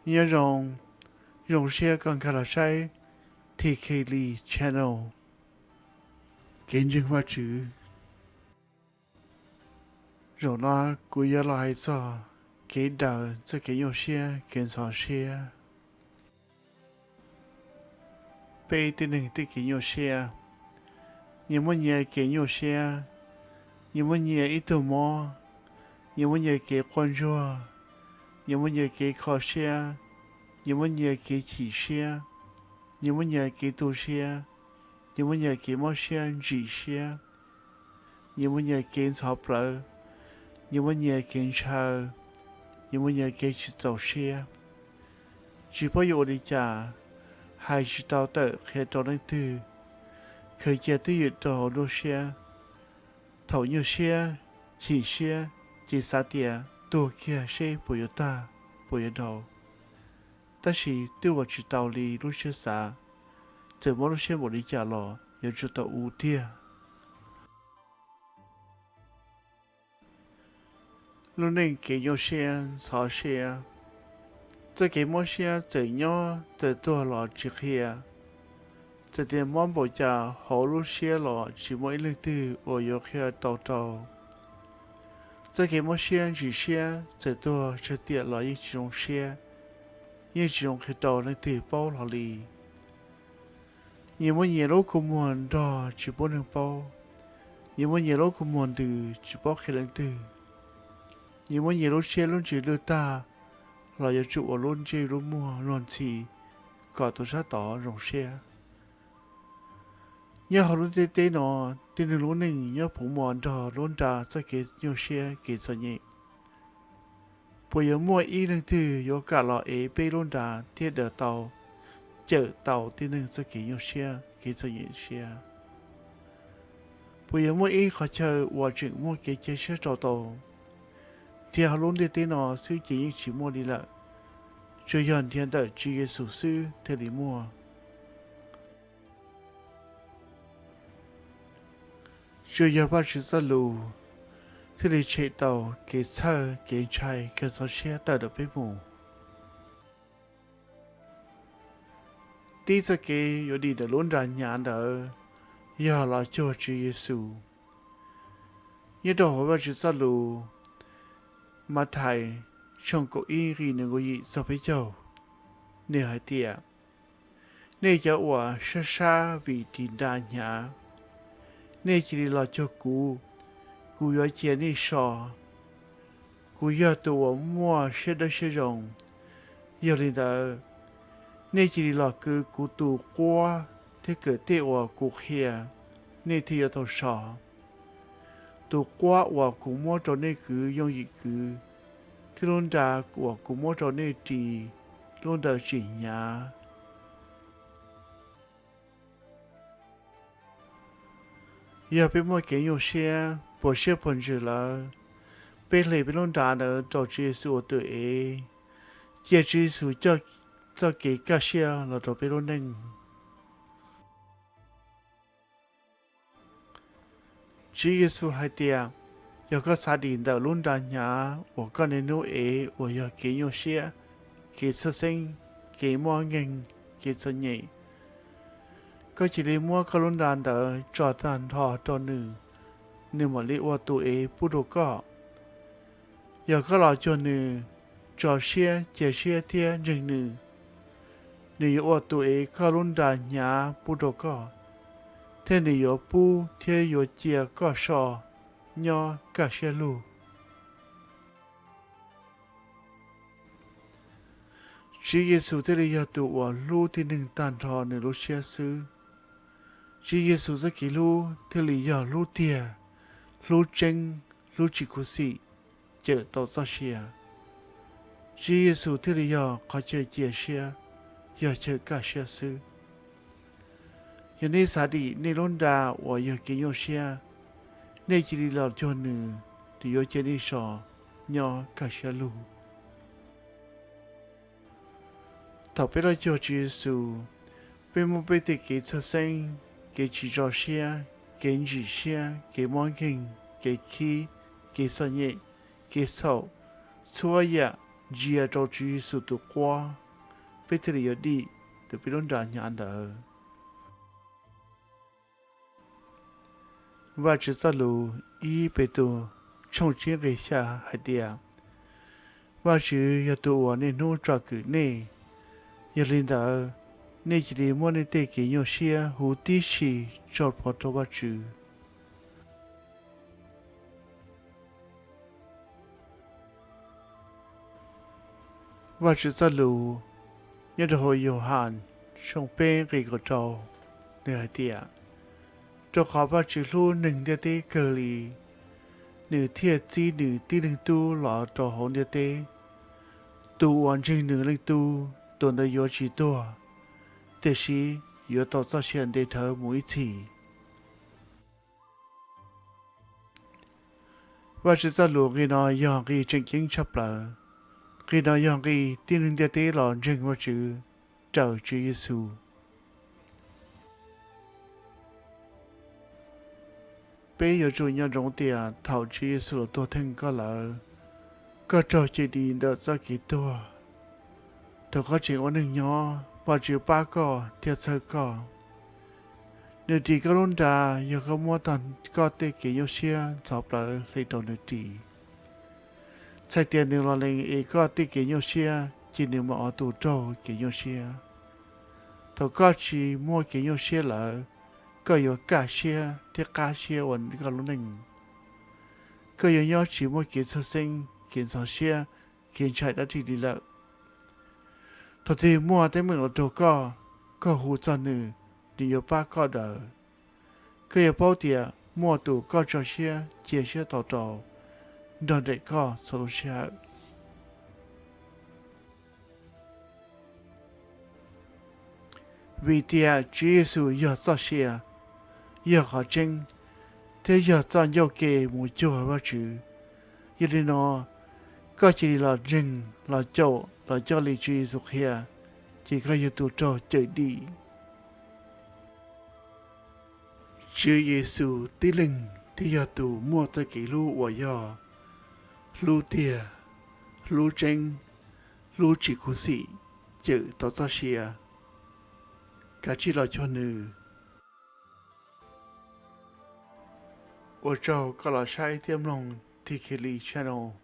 Nyob zoo, zoo siab koj nkag los saib T K Lee Channel, kev ntseeg Vajtswv. Zaum no kuv yuav los hais txog kev daws txoj kev nyuaj siab kev ntxhov siab. Peb tib neeg tej kev nyuaj siab. Nyias muaj nyias kev nyuaj siab. Nyias muaj nyias ib tug mob. Nyias muaj nyias kev quaj ntsuag. Nyias muaj nyias kev kho siab. Nyias muaj nyias kev chim siab. Nyias muaj nyias kev tu siab. Nyias muaj nyias kev mob siab ntsim siab. Nyias muaj nyias kev ntxhov plawv. Nyias muaj nyias kev ntshaw. Nyias muaj nyias kev tsis txaus siab. Tsis paub yuav ua li cas, hais tsis tau tawm qhia rau leej twg, khaws cia twj ywm rau hauv nruab siab. Thaum nyuaj siab, chim siab, ces xav tias tuag kiag seb puas yuav tag, puas yuav dhau. Tab sis twb ua tsis tau li lub siab xav, txawm muaj lub siab npaum li cas los yuav tsum tau ua tiag. Lub neej kev nyuaj siab ntxhov siab, txoj kev mob siab txawm nyob txawm tuag los tsis qhia. Txawm tias mob npaum cas hauv lub siab los tsis muaj ib leej twg uas yuav qhia tau rau. Txoj kev mob siab ntsim siab txawm tuag tsawg tiam los yeej tsis zoo siab, yeej tsis zoo qhia rau leej twg paub hlo li. Nyias muaj nyias lub kua muag nrog tsis pub neeg paub. Nyias muaj nyias lub kua muag ntws tsis paub qhia leej twg. Nyias muaj nyias lub siab lub ntsws lwj tag los yuav tsum ua lub ntsej lub muag luag ntxhi kom tus sab tod zoo siab. Nyob hauv lub ntiaj teb no, tib neeg lub neej nyob puv mos nrog lub nra txoj kev nyuaj siab kev txom nyem. Puas yuav muaj ib leej twg yuav kam los ev peb lub nra thiab daws tau, cawm tau tib neeg txoj kev nyuaj siab kev txom nyem siab? Puas yuav muaj ib qhov chaw uas tseem muaj kev cia siab rau tau? Nrhiav hauv lub ntiaj teb no xwb ces yeej tsis muaj li lawm, tsuas yog nrhiav ntawm Tswv Yexus xwb thiaj li muaj. Tsuas yog Vajtswv txoj lus thiaj li tshem tau kev txhawj kev ntshai kev ntxhov siab tawm ntawm peb mus. Tib txoj kev yuav dim ntawm lub nra hnyav ntawd yog los cuag Tswv Yexus. Nyob rau hauv Vajtswv txoj lus Mathais tshooj kaum ib nqe nees nkaum yim txog peb caug, nws hais tias, nej cov uas sab sab vim ris nra hnyav, nej cia li los cuag kuv, kuv yuav cia nej so. Kuv yog tus uas muaj siab dawb siab zoo. Yog li ntawd, nej cia li los kwv kuv tus quab thiab kawm tej uas kuv qhia, nej thiaj yuav tau so. Tus quab uas kuv muab rau nej kwv yooj yim kwv, thiab lub nra uas kuv muab rau nej ris, lub ntawd tsis hnyav. Yog peb muaj kev nyuaj siab, puas siab puas ntsws lawm, peb hle peb lub nra ntawd rau Tswv Yexus ua tus ev, cia Tswv Yexus coj txoj kev kaj siab los rau peb lub neej. Tswv Yexus hais tias, yog koj xav dim ntawm lub nra hnyav uas koj niaj hnub ev uas yog kev nyuaj siab, kev txhawj xeeb, kev mob nkeeg, kev txom nyem, koj cia li muab koj lub nra ntawd tso tag nrho rau nws, nws mam li ua tus ev pub rau koj. Yog koj los cuag nws, tso siab cia siab thiab ntseeg nws, nws yuav ua tus ev koj lub nra hnyav pub rau koj, thiab nws yuav pub thiab yuav cia koj so nyob kaj siab lug. Tswv Yexus thiaj li yog tus uas hlub tib neeg tag nrho nws lub siab xwb. Tswv Yexus txoj kev hlub thiaj li yog hlub tiag, hlub tseeb, hlub tsis khuv xim, cawm tau txoj sia. Tswv Yexus thiaj li yog qhov chaw cia siab, yog chaw kaj siab xwb. Yog nej xav dim nej lub nra uas yog kev nyuaj siab, nej cia li los cuag nws, nws yuav cia nej so nyob kaj siab lug. Thaum peb los cuag Tswv Yexus, peb muab peb tej kev txhawj xeeb, kev tsis tso siab, kev ntsim siab, kev mob nkeeg, kev khib, kev txom nyem, kev txhaum, txhua yam ntsia rau Tswv Yexus tus quab, peb thiaj li yuav dim tus peb lub nra hnyav ntawd. Vajtswv txoj lus, ib Petus tshooj tsib nqe xya hais tias, Vajtswv yog tus uas niaj hnub tsom kwm nej, yog li ntawd, nej cia li muab nej tej kev nyuaj siab huv tib si tso plhuav rau Vajtswv. Vajtswv txoj lus nyob rau hauv Yauhas tshooj peb nqe kaum rau, nws hais tias, Rau qhov Vajtswv hlub neeg ntiaj teb kawg li, nws thiaj txib nws tib leeg Tub los rau hauv ntiaj teb. Tus uas ntseeg nws Leej Tub, tus ntawd yuav tsis tuag, tiam sis yuav tau txoj sia ntev dhawv mus ib txhis. Vajtswv txoj lus nqi no yog nqi tseem ceeb tshaj plaws. Nqi no yog nqi tib neeg ntiaj teb los ntseeg Vajtswv, raws Tswv Yexus. Peb yuav tsum nco ntsoov tias thaum Tswv Yexus los tuag theej koj lawm, koj raug cim dim ntawm txoj kev tuag. Thaum koj tseem ua neej nyob, Vajtswv pab koj thiab txhawb koj. Nws ris koj lub nra yog koj muab tag koj tej kev nyuaj siab ntxhov plawv hle rau nws ris. Txhais tias nws los lees es koj tej kev nyuaj siab, ces nws mam ua tus raug kev nyuaj siab. Thaum koj tsis muaj kev nyuaj siab lawm, koj yuav kaj siab thiab qab siab ua koj lub neej. Koj yuav nyob tsis muaj kev txhawj xeeb, kev ntxhov siab, kev ntshai dab tsi li lawm. Thaum twg muaj teeb meem los raug koj, koj hu txog nws, nws yuav pab koj daws. Koj yuav paub tias muaj tus koj tso siab cia siab tos rau, nrog nraim koj txhua lub sij hawm. Vim tias Tswv Yexus yog txoj sia, yog qhov tseeb, thiab yog txoj ncauj ke mus cuag Vajtswv. Yog li no, koj cia li los ntseeg, los caum, los coj li Tswv Yexus qhia, ces koj yog tus raug cawm dim. Tswv Yexus tib leeg thiaj yog tus muaj txoj kev hlub uas yog hlub tiag, hlub tseeb, hlub tsis khuv xim, cawm tau txoj sia. Kav tsij los cuag nws. Ua tsaug koj los saib thiab mloog Tikeli channel.